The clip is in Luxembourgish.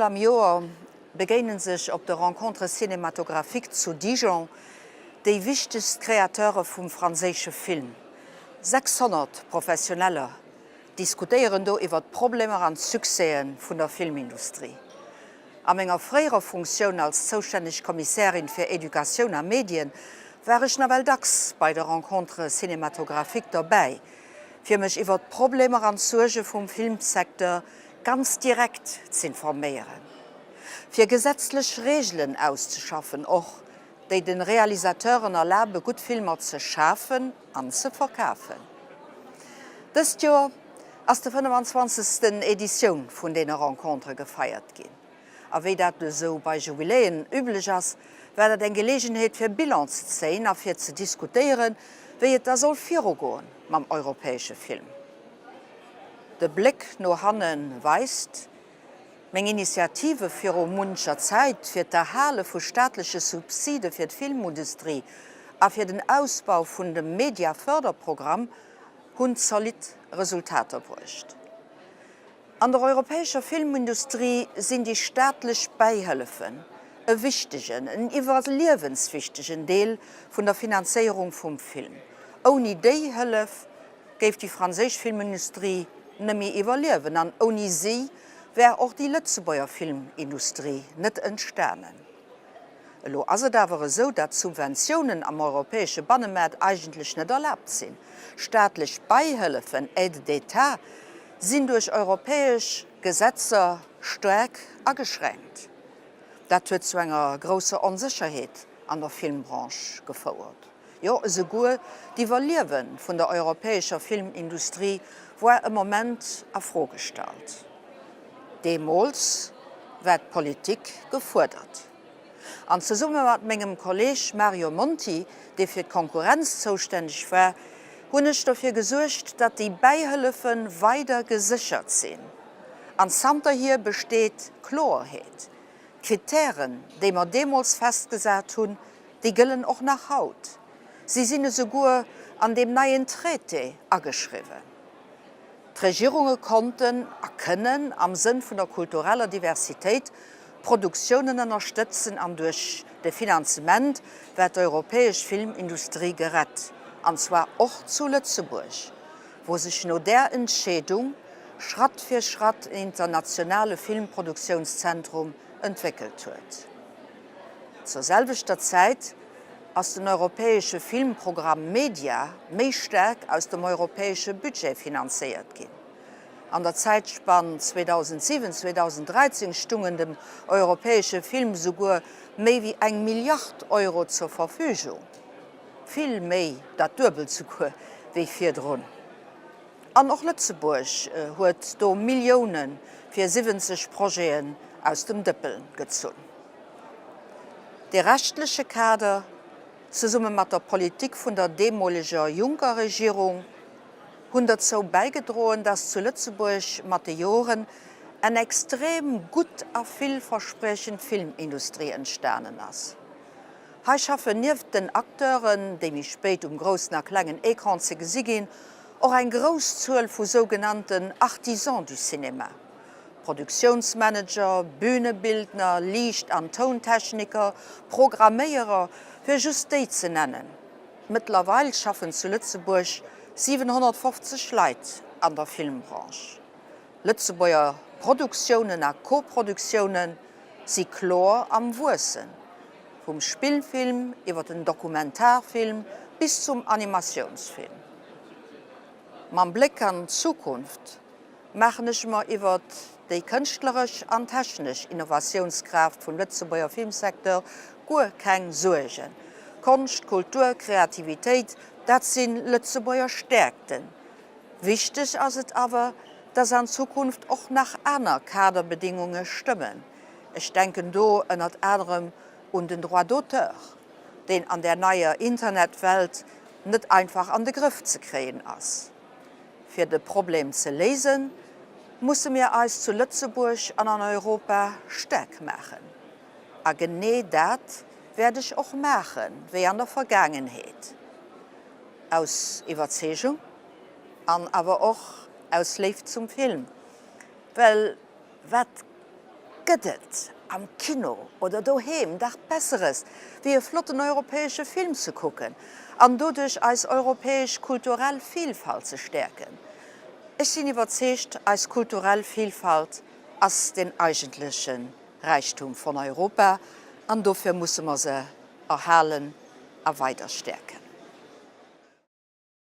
Eemol am Joer begéine sech op de Rencontres cinématographiques zu Dijon déi wichtegst Kreateure vum franséische Film. 600 Professioneller diskutéieren do iwwer d'Problemer an d'Succèse vun der Filmindustrie. A menger fréierer Funktioun als zoustänneg Kommissärin fir Educatioun a Medien war ech nawell dacks bei de Rencontres cinématographiques derbäi, fir mech iwwer d'Problemer an d'Suerge vum Filmsecteur ganz direkt z'informéieren, fir gesetzlech Reegelen auszeschaffen, och déi de Realisateuren erlabe gutt Filmer ze schafen an ze verkafen. Dëst Joer ass de 25. Editioun vun deene Rencontere gefeiert ginn. A wéi dat esou bei Jubiläen üblech ass, war dat eng Geleegenheet fir Bilan ze zéien a fir ze diskutéieren, wéi et da soll virugoen mam europäesche Film. De Bléck no hanne weist, Meng Initiative viru muncher Zäit fir d'Erhale vu staatleche Subside fir d'Filmundustrie a fir den Ausbau vun dem Mediaförderprogramm hunn zolidd Resultater bruecht. An der europäescher Filmindustrie sinn déi staatlech Bäihëllefen e wichtegen, en iwwerliewenswichtegen Deel vun der Finanzéierung vum Film. Ouni déi Hëllef géif déi franséisch Filmindustrie nëmme iwwerliewen an ouni si wär och déi Lëtzebuerger Filmindustrie net entstanen. Elo ass et awer esou, datt Subventiounen am europäesche Bannemaart eigentlech net erlaabt sinn. Staatlech Beihëllefen, Aides d'État, sinn duerch europäesch Gesetzer staark ageschränkt. Dat huet zu enger grousser Onsécherheet an der Filmbranche gefouert. Jo, esouguer d'Iwwerliewe vun der europäescher Filmindustrie woar e Moment a Fro gestallt. Deemools war d'Politik gefuerdert. An zesumme mat mengem Kolleg Mario Monti, dee fir d'Konkurrenz zoustänneg war, hunn ech dofir gesuergt, datt déi Bäihëllefe weider geséchert sinn. An zanterhier besteet Kloerheet. D'Kritären, déi mer deemools festgesat hunn, déi gëllen och nach haut. Si sinn esouguer an deem neien Traité ageschriwwen. D'Regierunge konnten a kënnen am Sënn vun der kultureller Diversitéit Produktiounen ënnerstëtzen an duerch de Finanzement war d'europäesch Filmindustrie gerett, an zwar och zu Lëtzebuerg, wou sech no där Entscheedung Schratt fir Schratt en internationale Filmproduktionszentrum entwéckelt huet. Zur selwechter Zäit ass den europäesche Filmprogramm Media méi staark aus dem europäesche Budget finanzéiert ginn. An der Zäitspann 2007, 2013 stungen dem europäesche Film souguer méi wéi eng Milliard Euro zur Verfügung, vill méi, dat Duebelt souguer, wéi virdrun. An och Lëtzebuerg huet do Millioune fir 70 Projeten aus dem Dëppel gezunn. Dee rechtleche Kader, zesumme mat der Politik vun der deemoleger Juncker-Regierung, hunn derzou bäigedroen, dass zu Lëtzebuerg mat de Joren en extrem gutt a villverspriechend Filmindustrie entstanen ass. Hei schaffen nieft den Acteuren, déi méi spéit um groussen a klengen Ecran ze gesi ginn, och eng grouss Zuel vu sougenannten Artisans du cinéma, Produktiounsmanager, Bühnebildner, Liicht an Tountechniker, Programméierer, fir just déi ze nennen. Mëttlerweil schaffen zu Lëtzebuerg 750 Leit an der Filmbranche. Lëtzebuerger Produktiounen a Koproduktioune si kloer am Wuessen, vum Spillfilm iwwer den Dokumentarfilm bis zum Animatiounsfilm. Mam Bléck an d'Zukunft maachen ech mer iwwer déi kënschtleresch an technesch Innovatiounskraaft vum Lëtzebuerger Filmsecteur guer keng Suergen. Konscht, Kultur, Kreativitéit, dat si Lëtzebuerger Stäerkten. Wichteg ass et awer, dass an Zukunft och nach aner Kaderbedingunge stëmmen. Ech denken do ënnert anerem un den Droit d'auteur, deen an där neier Internetwelt net einfach an de Grëff ze kréien ass. Fir de Problem ze léisen, musse mir eis zu Lëtzebuerg an an Europa staark maachen. A genee dat wäert ech och maachen, wéi an der Vergaangenheet. Aus Iwwerzeegung an awer och aus Léift zum Film. Well wat. gëtt et am Kino oder doheem dach Besseres, wéi e flotten europäesche Film ze kucken an doduerch eis europäesch kulturell Vielfalt ze stäerken? Ech sinn iwwerzeegt, eis kulturell Vielfalt ass den eigentleche Räichtum von Europa an dofir musse mer se erhalen a weider stäerken.